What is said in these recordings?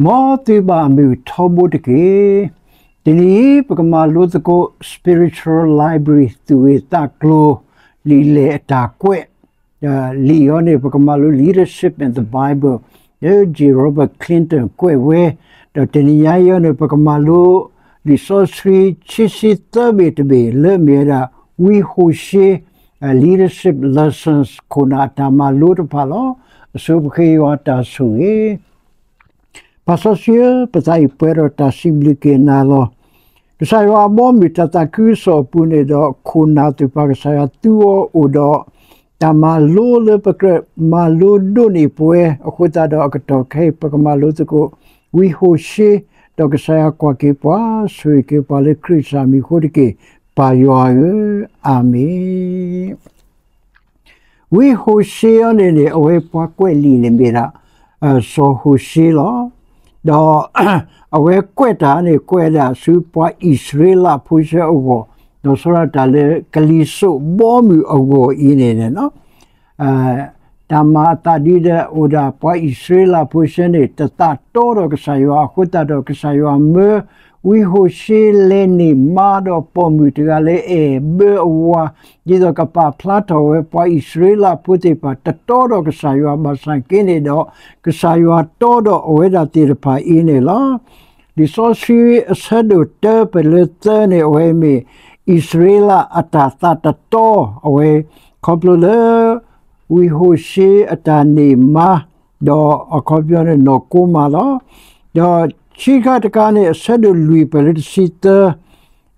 မ်သုဘၣ်မုာ်ထီဘိတက့ၢ်. တနံၤအံၤ ပကမၤလိသကိး Spiritual Library သူၣ်ဂ့ၢ်သးကျိၤ လံာ်လဲၢ်အတၢ်ကွဲး, လံာ်အံၤန့ၣ် ပကမၤလိ Leadership in the Bible လၢ J Robert Clinton ကွဲးဝဲ, ဒီးတနံၤညါအံၤန့ၣ် ပကမၤလိ လံာ်စီဆှံ ခံဆံသၢဘ့ၣ်တဘ့ၣ် လၢအမ့ၢ်ဝဲဒၣ် ဝံဟိၤၡ့ Leadership Lessons ခိၣ်နၢ်အတၢ်မၤလိတဖၣ်လီၤ. အဆိပဃ့ယွၤတၢ်ဆိၣ်ဂ့ၤ ပၢ်စီဆှံဧၢ, ပသးအံၤပှဲၤဒီးတၢ်စံးဘျုးက့ၤနၤလီၤ. ကစၢ်ယွၤအဘီအမုၢ်တၢ်သးခုကစီၣ်အပူၤန့ၣ်ဒီး ခိၣ်နၢ်သ့ၣ်တဖၣ် ကစၢ်ယွၤသူအီၤအိၣ်ဒီး တၢ်မၤလိလၢပကြၢးမၤလိဒိးန့ၢ်ပဝဲအဃိသတးဒီး အကတီၢ်ခဲအံၤ ပကမၤလိသကိး ဝံဟိၤၡ့, ဒီးကစၢ်ယွၤကွၢ်က့ၤပှၤ ဆိၣ်ဂ့ၤက့ၤပှၤလၢခရံာ်ကစၢ်မံၤအဃိတက့ၢ်. ပၢ်ယွၤဧၢ, အၤမ့ၣ်. ဝံဟိၤၡ့အံၤန့ၣ်န့ၣ် အဝဲပှၤကွဲးလံာ်န့ၣ်မ့ၢ်ဒၣ် စီၤဟိၤၡ့လီၤ. ဒီးအဝဲကွဲးတၢ်န့ၣ် ကွဲးဒၣ်ဆူပှၤအံၣ်စရ့လးဖိဆၢအဂီၢ်, ဒီးဆိဒၣ်တၢ်လၢကလံၤစိးဘီမုၢ်အဂီၢ်အံၤန့ၣ်န့ၣ် တၢ်မၤအသးဒ်ဒီးအိၣ်ဒၣ်ပှၤအံၣ်စရ့လးဖိဆၢန့ၣ် တသးတီဒီးကစၢ်ယွၤအဃိသတးဒီး ကစၢ်ယွၤမၢ ဝံဟိၤၡ့လဲၤန့ၢ်မါဒီးပိာ်မုၣ်တဂၤလၢအအဲၣ်ဘၢအဝၤ, ဒ်သိးကပာ်ဖျါထီၣ်ဝဲပှၤအံၣ်စရ့လးဖိသ့ၣ်တဖၣ် တတီဒီးကစၢ်ယွၤဘၣ်ဆၣ်က့န့ၣ်ဒီး ကစၢ်ယွၤတီဒီးအဝဲဒၣ်သ့ၣ်တဖၣ်အံၤန့ၣ်လီၤ. လံာ်စီဆှံအဆၢဒိၣ်တၢပလၢသၢန့ၣ် အဝဲမ့ၢ်အံၣ်စရ့လးအတၢ်သးတတီ, အဝဲခီဖျိလၢ ဝံဟိၤၡ့အတၢ်န့ၢ်မါ, ဒီးအခီပညီန့ၣ် နီၢ်ကိမးလီၤ. ဒီးခံခါတခါန့ၣ် အဆၢဒိၣ်လွံၢ်ပလၢတဆံသၢ,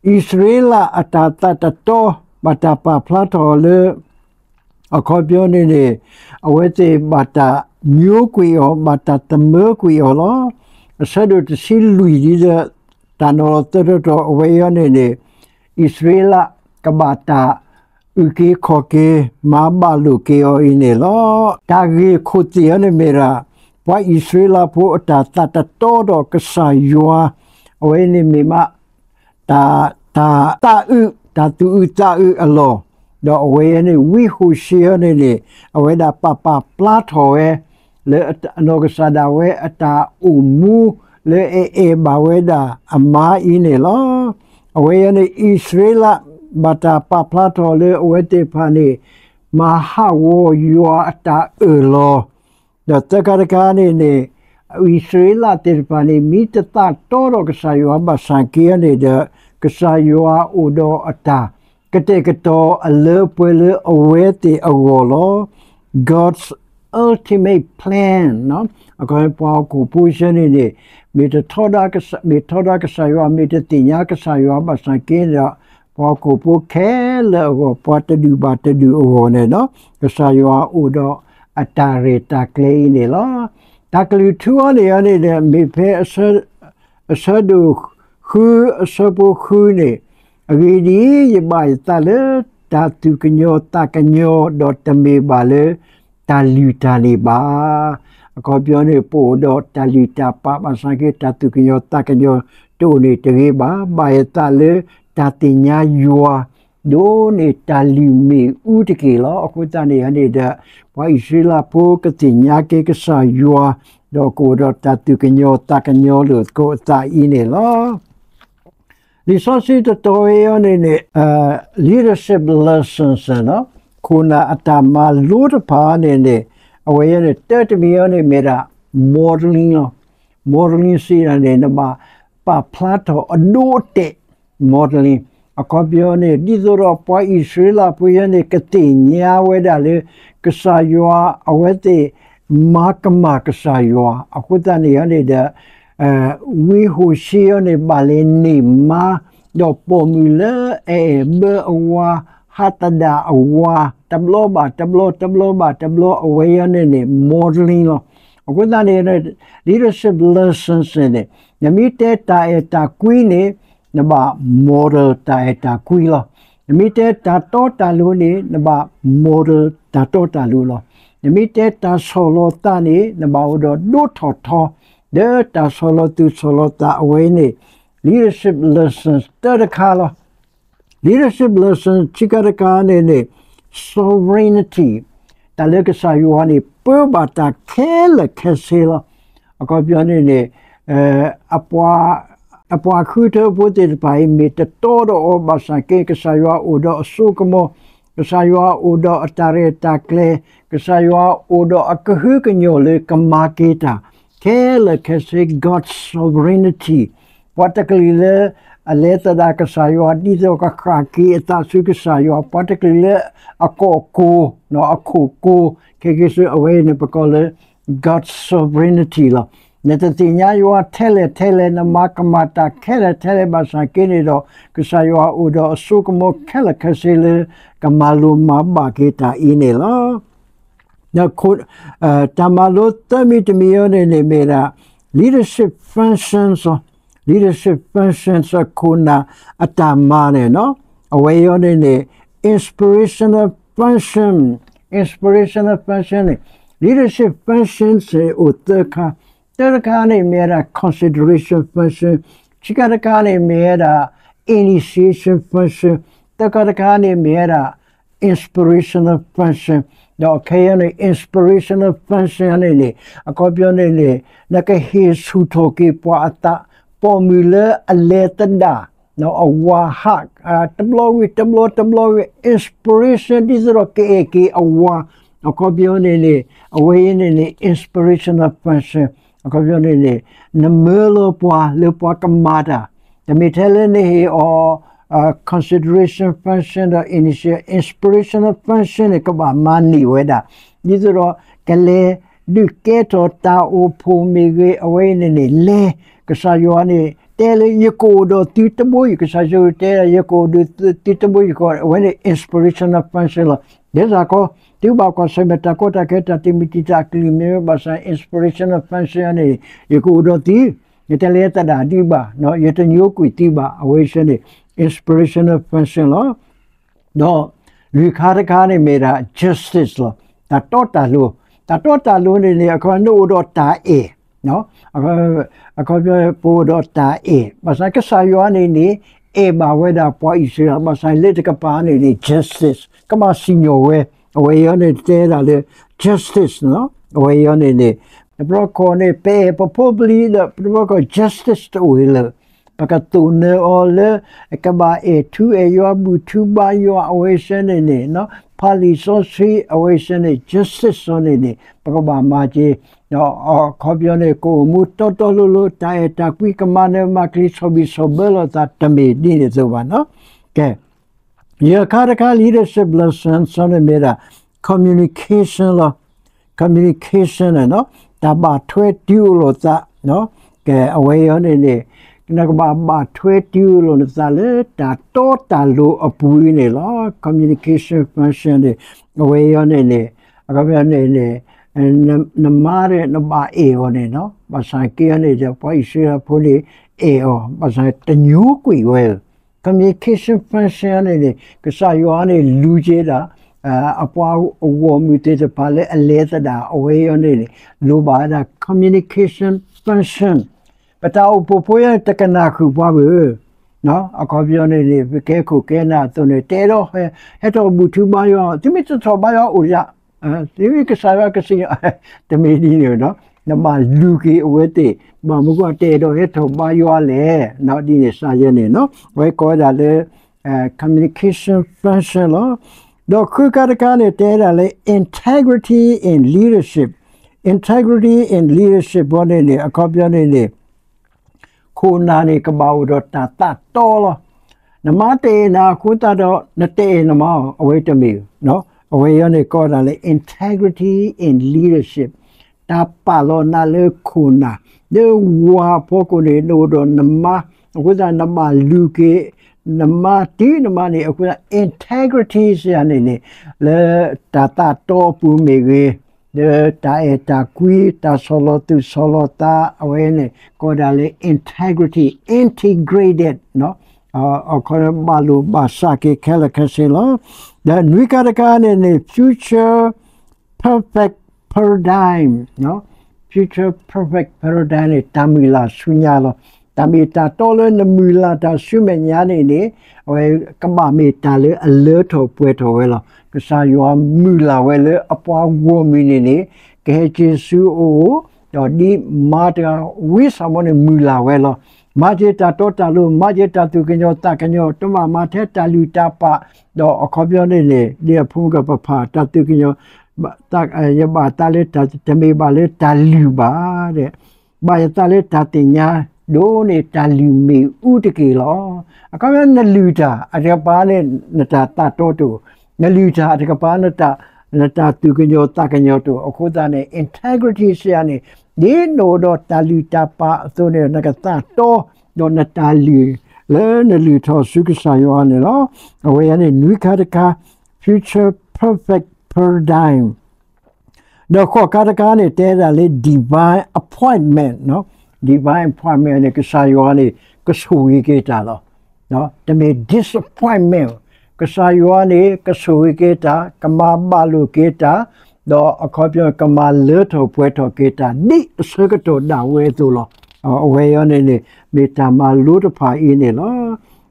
အံၣ်စရ့လးအတၢ်သးတတီ ဘၣ်တၢ်ပာ်ဖျါထီၣ်လၢ အခီပညီန့ၣ်န့ၣ် အဝဲသ့ၣ်ဘၣ်တၢ်ညိကွံာ်အီၤ, ဘၣ်တၢ်သမၢကွံာ်အီၤလီၤ. အဆၢဒိၣ်တဆံလွံၢ်ဒ်ဒီး တၢ်နီၤလီၤသၢထီၣ်ထီၣ် အဝဲအံၤန့ၣ်န့ၣ် အံၣ်စရ့လးကဘၣ်တၢ်အုၣ်က့ၤခီၣ်က့ၤ မၤဘၣ်လိာ်က့ၤအီၤအံၤန့ၣ်လီၤ. တၢ်ဂ့ၢ်ခိၣ်သ့ၣ်အံၤန့ၣ်မ့ၢ်ဒၣ် ပှၤအံၣ်စရ့လးဖိအတၢ်သးတတီဒီးကစၢ်ယွၤ, အဝဲန့ၣ်မ့ၢ်မး တၢ် တၢ်သးအုး တၢ်သူၣ်အုးသးအုးအလီၢ်, ဒီးအဝဲအံၤန့ၣ် ဝံဟိၤၡ့အံၤန့ၣ်န့ၣ် အဝဲဒၣ်ပာ်ပာ်ဖျါထီၣ်ဝဲ လၢအနီၢ်ကစၢ်ဒၣ်ဝဲအတၢ်အိၣ်မူ လၢအအဲၣ်ဘၣ်ဝဲဒၣ်အမါအံၤန့ၣ်လီၤ. အဝဲအံၤန့ၣ် အံၣ်စရ့လး ဘၣ်တၢ်ပာ်ဖျါထီၣ်လၢအဝဲသ့ၣ်တဖၣ်န့ၣ် မၤဟးဂီၤယွၤအတၢ်အၢၣ်လီၤ ဒီးသၢခါတခါန့ၣ်န့ၣ် အံၣ်စရ့လးသ့ၣ်တဖၣ်န့ၣ် မ့ၢ်တသးတီဒီးကစၢ်ယွၤဘၣ်ဆၣ်က့န့ၣ်ဒီး ကစၢ်ယွၤအိၣ်ဒီးအတၢ်ကတဲာ်ကတီၤအလၢပှဲၤလၢအဝဲသ့ၣ်အဂီၢ်လီၤ. God's ultimate plan အခီပညီပှၤဟီၣ်ခိၣ်ဖိဆၢန့ၣ်န့ၣ် မ့ၢ်တထီဒါကစၢ်, မ့ၢ်ထီဒါကစၢ်ယွၤ, မ့ၢ်တသ့ၣ်ညါကစၢ်ယွၤဘၣ်ဆၣ်က့ဒီး ပှၤဟီၣ်ခိၣ်ဖိခဲလၢာ်အဂီၢ် ပှၤတဒူၣ်ဘၣ်တဒူၣ်အဂီၢ်န့ၣ် ကစၢ်ယွၤအိၣ်ဒီးအတၢ်ရဲၣ်တၢ်ကျဲၤအံၤန့ၣ်လီၤ. တၢ်ကလုၢ်ထူအံၤန့ၣ်န့ၣ် မ့ၢ်ဖဲအဆၢဒိၣ်ဃု အဆၢဖိဃုန့ၣ်, အဂ့ၢ်ဒ်အံၤ, ယဘၣ်ယသးလၢတၢ်သူၣ်ကညီၤသးကညီၤ ဒီးတမ့ၢ်ဘၣ်လၢတၢ်လုၢ်တၢ်န့ၢ်ဘၣ်. အခီပညီန့ၣ် ပအိၣ်ဒီးတၢ်လုၢ်တၢ်ပာ်ဘၣ်ဆၣ်က့ တၢ်သူၣ်ကညီၤသးကညီၤတအိၣ်န့ၣ်တဂ့ၤဘၣ်. ဘၣ်ယသးလၢတၢ်သ့ၣ်ညါယွၤ ဒိၣ်န့ၢ်တၢ်လုၢ်မ့ၣ်အူတက့ၢ်လီၤ. အဃိသတးန့ၣ်န့ၣ်ဒီး ပှၤအံၣ်စရ့လးဖိကသ့ၣ်ညါက့ၤကစၢ်ယွၤ, ဒီးကအိၣ်ဒီးတၢ်သူၣ်ကညီၤသးကညီၤလိာ်သကိးအသးအံၤန့ၣ်လီၤ. လံာ်စီဆှံတတီၤအံၤအံၤန့ၣ်န့ၣ် leadership lessons ခိၣ်နၢ်အတၢ်မၤလိတဖၣ်န့ၣ်န့ၣ် အဝဲအံၤန့ၣ် တၢတမံၤအံၤန့ၣ်မ့ၢ်ဒၣ် modeling လီၤ. modeling စံးဒၣ်န့ၣ် နဘၣ်ပာ်ဖျါထီၣ်အဒိအတဲာ် modeling အခီပညီန့ၣ် ဒ်သိးဒီးပှၤအံၣ်စရ့လးဖိအံၤန့ၣ် ကသ့ၣ်ညါဝဲဒၣ်လၢ ကစၢ်ယွၤအဝဲသ့ၣ် မၤကမၣ်ကစၢ်ယွၤ အဃိသတးန့ၣ်န့ၣ်ဒီး ဝံဟိၤၡ့အံၤန့ၣ် ဘၣ်လဲၤန့ၢ်မါ ဒီးပိာ်မုၣ်လၢအအဲၣ်ဘၢအဝၤ ဟးသဒၣ်အဝၤ တဘျီဘၣ်တဘျီ တဘျီဘၣ်တဘျီ အဝဲအံၤန့ၣ်န့ၣ် modeling လီၤ. အဃိသတးန့ၣ် leadership lessons န့ၣ် နမ့ၢ်တဲတၢ်အဲၣ်တၢ်ကွံန့ၣ် နဘၣ် model တၢ်အဲၣ်တၢ်ကွံလီၤ. နမ့ၢ်တဲတၢ်တီတၢ်လိၤန့ၣ် နဘၣ် model တၢ်တီတၢ်လိၤလီၤ. နမ့ၢ်တဲတၢ်ဆီၣ်လီၤသးန့ၣ် နဘၣ်အိၣ်ဒီးဒိၣ်ထီၣ်ထီ ဒီးတၢ်ဆီၣ်လီၤသူၣ်ဆီၣ်လီၤသးအဝဲန့ၣ် leadership lessons တၢတခါလီၤ. leadership lessons ခံခါတခါန့ၣ်န့ၣ် sovereignty တၢ်လၢကစၢ်ယွၤန့ၣ် ပၢဘၣ်တၢ်ခဲလၢာ်ခဲဆ့လီၤ. အခီပညီန့ၣ်န့ၣ် အပှၤဃုထၢဖိသ့ၣ်တဖၣ်အံၤ မ့ၢ်တတီဒီးအီၤဘၣ်ဆၣ်က့ ကစၢ်ယွၤအိၣ်ဒီးအစိကမီၤ, ကစၢ်ယွၤအိၣ်ဒီးအတၢ်ရဲၣ်တၢ်ကျဲၤ, ကစၢ်ယွၤအိၣ်ဒီးအကဟုကညီၢ်လၢကမၤက့ၤတၢ် ခဲလၢာ်ခဲဆ့ God's sovereignty ပှၤတကလုာ်လၢ အလဲၤသဒၣ်ကစၢ်ယွၤ ဒ်သိးကဃၣ်က့ၤအသးဆူကစၢ်ယွၤ ပှၤတကလုာ်လၢအကီၢ်ကိၤ အခိၣ်ကိၤ ခဲက့ၤဆူအဝဲအံၤန့ၣ် ပကိးလၢ God's sovereignty လီၤ. နတသ့ၣ်ညါယွၤထဲလဲၣ်ထဲလဲၣ် နမၤကမၣ်တၢ်ခဲလၢာ်ထဲလဲၣ်ဘၣ်ဆၣ်က့န့ၣ်ဒီး ကစၢ်ယွၤအိၣ်ဒီးအစိကမီၤခဲလၢာ်ခဲဆ့လၢ ကမၤလိၤမၤဘၣ်က့ၤတၢ်အံၤန့ၣ်လီၤ. ဒီး တၢ်မၤလိသၢမံၤတမံၤအံၤန့ၣ်န့ၣ်မ့ၢ်ဒၣ် leadership functions လီၤ. leadership functions ခိၣ်နၢ်အတၢ်မၤန့ၣ်နီၤ အဝဲအံၤန့ၣ်န့ၣ် inspirational function, inspirational function န့ၣ် leadership functions န့ၣ်အိၣ်သၢခါ, တၢတခါန့ၣ်မ့ၢ်ဝဲဒၣ် consideration function, ခံခါတခါန့ၣ်မ့ၢ်ဝဲဒၣ် initiation function, သၢခါတခါန့ၣ်မ့ၢ်ဝဲဒၣ် inspirational function ဒီးခဲအံၤန့ၣ် inspirational function န့ၣ်န့ၣ် အခီပညီန့ၣ်န့ၣ် နကဟ့ၣ်ဆူၣ်ထီၣ်က့ၤပှၤအသး ပိာ်မုၣ်လၢအလဲၤသဒၣ် အဝၤဟး တဘျီဝံၤတဘျီ တဘျီဝံၤ inspiration ဒ်သိးဒီးကအဲၣ်က့ၤအဝၤ အခီပညီန့ၣ်န့ၣ် အဝဲအံၤန့ၣ်န့ၣ် inspirational function အခီပညီန့ၣ်န့ၣ် နမၢလီၤပှၤလၢပှၤကမၤတၢ် တမ့ၢ်ထဲလၢနဟ့ၣ်အီၤ consideration function ဒီး initial inspirational function န့ၣ် ကဘၣ်မၤန့ၢ်ဝဲဒၣ် ဒ်သိးဒီး ကလဲၤဒုးကဲထီၣ်တၢ်အိၣ်ဖှိၣ်မ့ၢ်ဂ့ၤ အဝဲအံၤန့ၣ်န့ၣ် လဲၤ ကစၢ်ယွၤန့ၣ် တဲလၢယကအိၣ်ဒီးသုတဘိယူၢ် ကစၢ်ယွၤတဲ ယကအိၣ်ဒီးသုတဘိယူၢ် အဝဲန့ၣ် inspirational function လီၤ. ဒ်သိးကီ သုဘၣ်ကွၢ်ဆၢၣ်မဲာ်တၢ်ကီတၢ်ခဲ တၢ်တမံၤတံာ်တာ်ကလုၢ်မ့ၢ်ဝဲဘၣ်ဆၣ် inspirational function န့ၣ် ယကအိၣ်ဒီးသု ယတလဲၤသဒၣ်ဒံးဘၣ် ယတညိကွံာ်သုဘၣ် အဝဲဆၢန့ၣ် inspirational function လီၤ. ဒီးလွံၢ်ခါတခါန့ၣ်မ့ၢ်ဒၣ် justice လီၤ. တၢ်တီတၢ်လိၤ တၢ်တီတၢ်လိၤန့ၣ်န့ၣ် အခီပညီ နအိၣ်ဒီးတၢ်အဲၣ် အခီပညီ ပအိၣ်ဒီးတၢ်အဲၣ် ဘၣ်ဆၣ်ကစၢ်ယွၤန့ၣ်န့ၣ် အဲၣ်ဘၣ်ဝဲဒၣ်ပှၤအံၣ်စရ့လး ဘၣ်ဆၣ်လၢတကပၤန့ၣ်န့ၣ် justice ကဘၣ်စံၣ်ညီၣ်ဝဲ အဝဲအံၤန့ၣ်တဲဒၣ်လၢ justice အဝဲအံၤန့ၣ်န့ၣ် တဘျီခီန့ၣ် ပအဲၣ်ပဖိပလံၤဒီး တဘျီခီ justice တအိၣ်လၢၤ ပကသိၣ်နၢအီၤလၢ ကဘၣ်အဲၣ်ထူအဲၣ်ယွၤ ဘူၣ်ထူဘါယွၤ အဝဲဆၢန့ၣ်န့ၣ် ဖးလံာ်စီဆှံ အဝဲဆၢန့ၣ် justice အီၤန့ၣ်န့ၣ် ပကဘၣ်မၤက့ၤ အခီပညီန့ၣ် ကအိၣ်မူတီတီလိၤလိၤ တၢ်အဲၣ်တၢ်ကွံ ကမၤနၢၤမၤကျံၤ ဆီၣ်ဘံၣ်ဆီၣ်ဘၢလိာ်သး တမ့ၢ်ဒ်န့ၣ်အသိးဘၣ်နီၤ. ကဲ ယဲၢ်ခါတခါ leadership lesson အီၤန့ၣ်မ့ၢ်ဒၣ် communication လီၤ. communication န့ၣ်နီၤ တၢ်ဘၣ်ထွဲတုၤအိၣ်လိာ်သး ကဲ အဝဲအံၤန့ၣ်န့ၣ် နကဘၣ်ဘၣ်ထွဲတုၤအိၣ်လိာ်နသးလၢတၢ်တီတၢ်လိၤအပူၤအံၤန့ၣ်လီၤ. communication function န့ၣ် အဝဲအံၤန့ၣ်န့ၣ် အခီပညီန့ၣ်န့ၣ် နမါဒီးနဘၣ်အဲၣ်အီၤန့ၣ်နီၤ ဘၣ်ဆၣ်က့အီၤန့ၣ်ဒီး ပှၤအံၣ်စရ့လးဖိန့ၣ် အဲၣ်အီၤ ဘၣ်ဆၣ်တညိကွံာ်ဝဲ communication function န့ၣ်န့ၣ် ကစၢ်ယွၤန့ၣ်လူၤက့ၤဒၣ် အပှၤအဂီၢ်မုၢ်သ့ၣ်တဖၣ်လၢအလဲၤသဒၣ် အဝဲအံၤန့ၣ်န့ၣ် လိၣ်ဘၣ်ဝဲဒၣ် communication function ပတၢ်အိၣ်ဖှိၣ်ဖိယါန့ၣ် တကနၣ်ဃုာ်ပှၤဘၣ် အခီပညီန့ၣ်န့ၣ် ပကဲခိၣ်ကဲနၢ်အသိးန့ၣ် တအဲၣ်ဒိးဟဲထီၣ်ဘူၣ်ထူဘါယွၤ သုမ့ၢ်တထီၣ်ဘါယွၤအိၣ်ယၤ သုမ့ၢ်ကစၢ်ယွၤကစံၣ်ညီၣ် တမ့ၢ်ဒ်န့ၣ်နီၤ နဘၣ်လူၤက့ၤအဝဲသ့ၣ် ဘၣ်မနုၤဃိတအဲၣ်ဒိးဟဲထီၣ်ဘါယွၤလဲၣ် ဒ်န့ၣ်စ့ၢ်ကီးန့ၣ်နီၤ အဝဲကိးဝဲဒၣ်လၢ communication function လီၤ. ဒီးဃုခါတခါန့ၣ် တဲဒၣ်လၢ integrity in leadership, integrity in leadership အီၤန့ၣ်န့ၣ် အခီပညီန့ၣ်န့ၣ် ခိၣ်နၢ်န့ၣ် ကဘၣ်အိၣ်ဒီးတၢ်သးတီလီၤ. နမါတအဲၣ်နၤအဃိသတးဒီး နတအဲၣ်နမါအီၤ အဝဲတမ့ၢ် အဝဲအံၤန့ၣ်ကိးဒၣ်လၢ integrity in leadership တၢ်ပာ်လီၤနၤလၢခိၣ်နၢ် လၢဝၤအဖီခိၣ်န့ၣ် နအိၣ်ဒီးနမါ အဃိသတး နဘၣ်လူၤက့ၤ နမါတုၤနမါန့ၣ် အဃိသတး integrity စ့ၢ်ကီးန့ၣ်န့ၣ် လၢတၢ်သးတီအပူၤမ့ၢ်ဂ့ၤ လၢတၢ်အဲၣ်တၢ်ကွံ တၢ်ဆီၣ်လီၤသူၣ်ဆီၣ်လီၤသး အဝဲန့ၣ် ကိးဒၣ်လၢ integrity, integrated အခီပညီ ဘၣ်လိာ်ဘၣ်စးက့ၤခဲလၢာ်ခဲဆ့လီၤ. ဒီးနွံခါတခါန့ၣ်န့ၣ် future perfect paradigm, future perfect paradigm န့ၣ် တၢ်မုၢ်လၢ်ဆူညါလီၤ. တၢ်မ့ၢ်တၢ်တီလၢနမုၢ်လၢ်တၢ်ဆူမဲာ်ညါန့ၣ်န့ၣ် အဝဲကဘၣ်မ့ၢ်တၢ်လၢအလၢထီၣ်ပှဲၤထီၣ်ဝဲလီၤ. ကစၢ်ယွၤမုၢ်လၢ်ဝဲလၢအပှၤဂီၢ်မုၢ်န့ၣ်န့ၣ် ကဟဲက့ၤဆူအအိၣ် ဒီးဒ်မါတဂၤ ဝံစးမီန့ၣ်မုၢ်လၢ်ဝဲလီၤ. မၤက့ၤတၢ်တီတၢ်လိၤ, မၤက့ၤတၢ်သူၣ်ကညီၤသးကညီၤ, တဘၣ်မၤထဲတၢ်လုၢ်တၢ်ပာ်, ဒီးအခီပညီန့ၣ်န့ၣ် ဒ်အဖိမုၣ်ကပဖး တၢ်သူၣ်ကညီၤ ယဘၣ်သးလၢတၢ်တမ့ၢ်ဘၣ်လၢတၢ်လုၢ်ဘၣ် ဘၣ်ယသးလၢတၢ်သ့ၣ်ညါ ဒိၣ်န့ၢ်တၢ်လုၢ်မ့ၣ်အူတက့ၢ်လီၤ. အခီပညီ နလုၢ်တၢ်အတကပၤန့ၣ် နတၢ်သးတီတအိၣ်, နလုၢ်တၢ်အတကပၤ နတၢ်သူၣ်ကညီၤသးကညီၤတအိၣ်. အဃိသတးန့ၣ် integrity စ့ၢ်ကီးန့ၣ် ဒ်နအိၣ်ဒီးတၢ်လုၢ်တၢ်ပာ်အသိးန့ၣ် နကသးတီ ဒီးနတၢ်လုၢ် လၢနလုၢ်ထီၣ်ဆူကစၢ်ယွၤန့ၣ်လီၤ. အဝဲအံၤန့ၣ် နွံခါတခါ future perfect paradigm ဒီးဃိးခါတခါန့ၣ် တဲဒၣ်လၢ divine appointment, divine appointment န့ၣ် ကစၢ်ယွၤန့ၣ် ကဆိၣ်ဂ့ၤက့ၤတၢ်လီၤ. တမ့ၢ် disappointment, ကစၢ်ယွၤန့ၣ် ကဆိၣ်ဂ့ၤက့ၤတၢ်, ကမၤဘၣ်လိာ်က့ၤတၢ်, ဒီးအခီပညီ ကမၤလၢထီၣ်ပှဲၤထီၣ်က့ၤတၢ် ဒ်အဆၢကတီၢ်ဒၣ်ဝဲအသိးလီၤ. အဝဲအံၤန့ၣ်န့ၣ် မ့ၢ်တၢ်မၤလိတဖၣ်အံၤန့ၣ်လီၤ.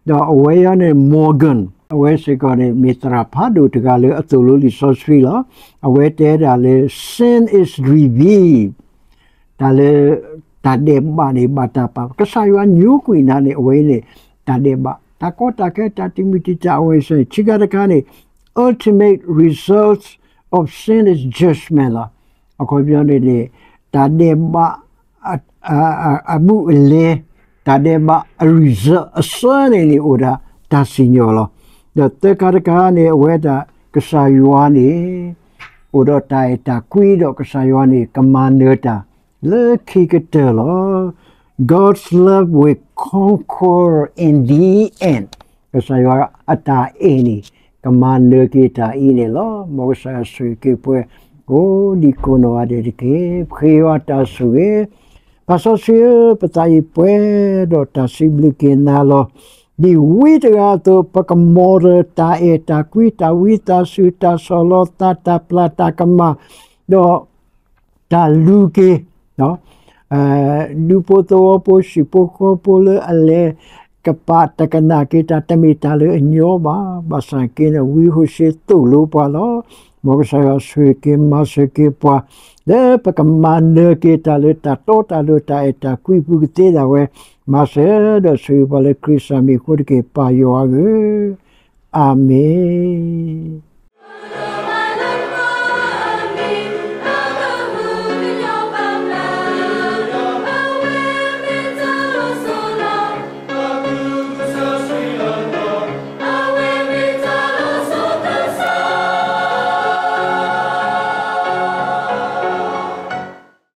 ဒီးအဝဲအံၤန့ၣ် Morgan အဝဲစ့ၢ်ကီးန့ၣ် မ့ၢ်သရၣ်ဖးဒိၣ်တဂၤလၢအသိၣ်လိလံာ်စီဆှံလီၤ. အဝဲတဲဒၣ်လၢ sin is revealed တၢ်လၢ တၢ်ဒဲးဘးန့ၣ် ဘၣ်တၢ်ပာ်, ကစၢ်ယွၤညိကွံာ်နၤန့ၣ် အဝဲအံၤန့ၣ် တၢ်ဒဲးဘး, တၢ်ကီတၢ်ခဲ တၢ်တမုာ်တံာ်တာ် အဝဲအံၤန့ၣ် ခံခါတခါန့ၣ် ultimate result of sin is judgment လီၤ. အခီပညီန့ၣ်န့ၣ် တၢ်ဒဲးဘး အဘူးအလဲ, တၢ်ဒဲးဘးအ result အဆၢန့ၣ်န့ၣ် အိၣ်ဒၣ်တၢ်စံၣ်ညီၣ်လီၤ. ဒီးသၢခါတခါန့ၣ် အဝဲဒၣ်ကစၢ်ယွၤန့ၣ် အိၣ်ဒီးတၢ်အဲၣ်တၢ်ကွံဒီး ကစၢ်ယွၤန့ၣ် ကမၤနၢၤတၢ်လၢခံကတၢၢ်လီၤ. God's love will conquer in the end. ကစၢ်ယွၤအတၢ်အဲၣ်န့ၣ် ကမၤနၢၤက့ၤတၢ်အံၤန့ၣ်လီၤ. မ်ကစၢ်ယွၤဆိၣ်ဂ့ၤက့ၤပှၤ ကိးဒံကိးနီၢ်ဂၤဒဲးတက့ၢ်. ပဃ့ယွၤတၢ်ဆိၣ်ဂ့ၤ, ပၢ်စီဆှံဧၢ, ပသးအံၤပှဲၤဒီးတၢ်စံးဘျုးက့ၤနၤလီၤ. ဒ်ဝံတဂၤအသိး ပက model တၢ်အဲၣ်တၢ်ကွံ တၢ်ဝံသးစူၤ တၢ်ဆီၣ်လီၤသး တၢ်ပျၢ်တၢ်ကမၣ် ဒီး တၢ်လူၤက့ၤ ဒူဖိသဝီဖိ ဟံၣ်ဖိဃီဖိလၢအလဲၤ ကပာ်တၢ်ကနၣ်က့ၤတၢ် တမ့ၢ်တၢ်လၢအညီဘၣ်. ဘၣ်ဆၣ်က့န့ၣ် ဝံဟိၣ်ၡ့သိၣ်လိပှၤလီၤ. မ်ကစၢ်ယွၤဆိၣ်ဂ့ၤက့ၤမၤစၢၤက့ၤပှၤ လၢပကမၤနၢၤက့ၤတၢ်လၢတၢ်တီတၢ်လိၤ တၢ်အဲၣ်တၢ်ကွံပူၤကသ့ဒၣ်ဝဲ, မၤစၢၤဒီးဆိၣ်ဂ့ၤပှၤလၢခရံာ်စၢ်မံၤအဃိတက့ၢ် ပၢ်ယွၤဧၢ, အၤမ့ၣ်.